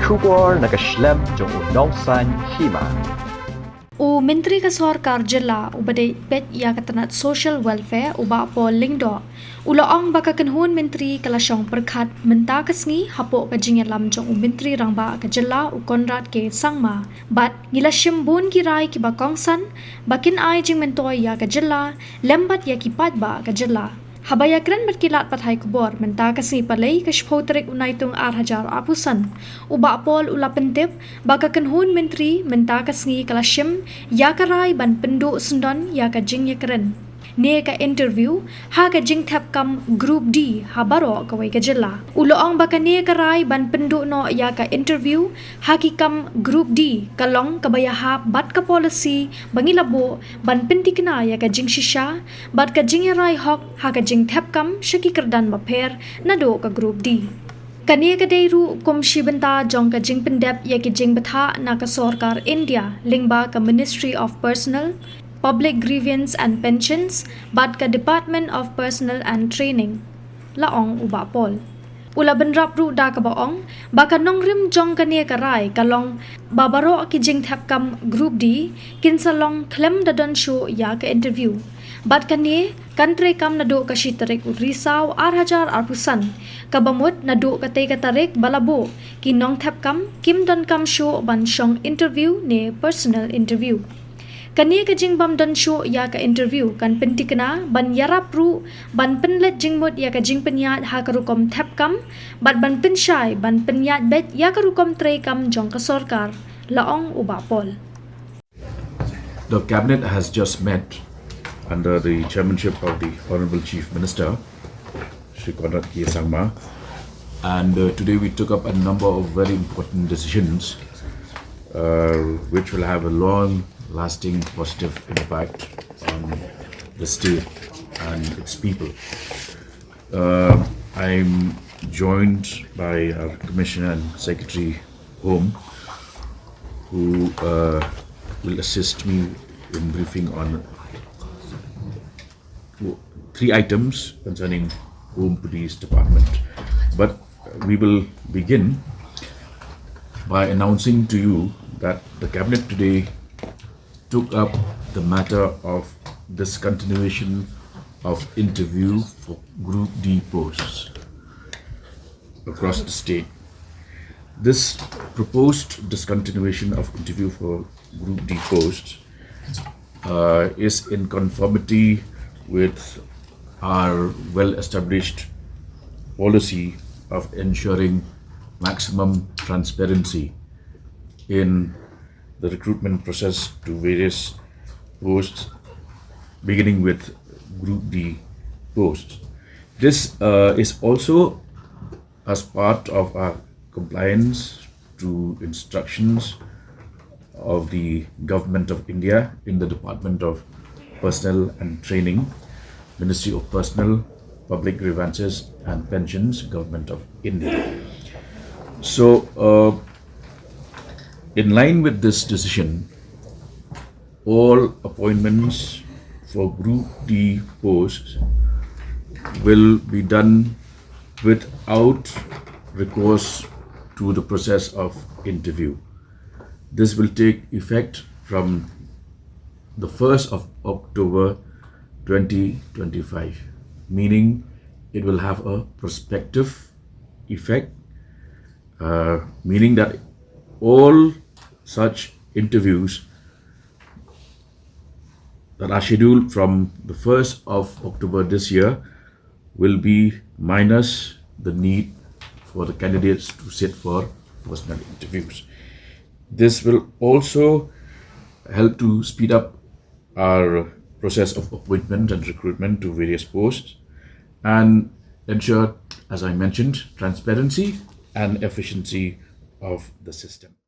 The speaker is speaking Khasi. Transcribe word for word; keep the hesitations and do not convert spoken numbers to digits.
Khubor na ka shlem jong u nongsan hima. U Myntri ka Sorkar Jylla uba dei beit ïa ka tnat Social Welfare, u Bah Paul Lyngdoh, u la ong ba ka kynhun myntri ka la shong pyrkhat mynta ka sngi hapoh ka jingïalam jong u Myntri Rangbah ka Jylla, u Conrad K Sangma, bad ngi la shim bun ki rai kiba kongsan ba kin ai jingmyntoi ïa ka jylla lem bad ïa ki paidbah ka jylla. Haba ïakren bad ki lad pathai khubor mynta ka sngi Palei ka shiphew tarik u Naitung ar hajar arphew san, u Bah Paul u la pyntip ba ka kynhun myntri mynta ka sngi ka la shim ïa ka rai ban pynduh syndon ïa ka jingïakren ne ka interview ha ka jingthep kam Group D ha baroh kawei ka jylla. U la ong ba kane ka rai ban pynduh noh ïa ka interview ha ki kam Group D ka long kaba ïahap bad ka policy ba ngi la buh ban pyntikna ïa ka jingshisha bad ka jingïarai hok ha ka jingthep kam sha ki kyrdan bapher naduh ka Group D. Kane ka dei ruh kum shi bynta jong ka jingpyndep ïa ki jingbthah na ka Sorkar India lyngba ka Ministry of Personnel, Public Grievance and Pensions bad ka Department of Personnel and Training, la ong u Bah Paul. U la bynrap ruh da kaba ong ba ka nongrim jong kane ka rai ka long ba baroh ki jingthep kam Group D kin sa long khlem da don shuh ïa ka interview. Bad kane kan treikam naduh ka shi tarik u Risaw ar hajar arphew san, kaba mut naduh katei ka tarik ba la buh, ki nongthep kam kim donkam shuh ban shong interview ne personal interview. Kane ka jingbym don shuh ïa ka interview kan pyntikna ban ïarap ruh ban pynleit jingmut ïa ka jingpynïaid ha ka rukom thep kam bad ban pynshai ban pynïaid beit ïa ka rukom treikam jong ka sorkar, la ong u Bah Paul. The cabinet has just met under the chairmanship of the Honorable Chief Minister, Shri Conrad K Sangma, and uh, today we took up a number of very important decisions, uh, which will have a long-lasting positive impact on the state and its people. Uh, I'm joined by our Commissioner and Secretary Home, who uh, will assist me in briefing on three items concerning Home Police Department. But we will begin by announcing to you that the cabinet today took up the matter of discontinuation of interview for Group D posts across the state. This proposed discontinuation of interview for Group D posts uh, is in conformity with our well-established policy of ensuring maximum transparency in the recruitment process to various posts, beginning with Group D posts. This uh, is also as part of our compliance to instructions of the Government of India in the Department of Personnel and Training, Ministry of Personnel, Public Grievances and Pensions, Government of India. So, uh, in line with this decision, all appointments for Group D posts will be done without recourse to the process of interview. This will take effect from the first of October twenty twenty-five, meaning it will have a prospective effect, uh, meaning that all such interviews that are scheduled from the first of October this year will be minus the need for the candidates to sit for personal interviews. This will also help to speed up our process of appointment and recruitment to various posts and ensure, as I mentioned, transparency and efficiency of the system.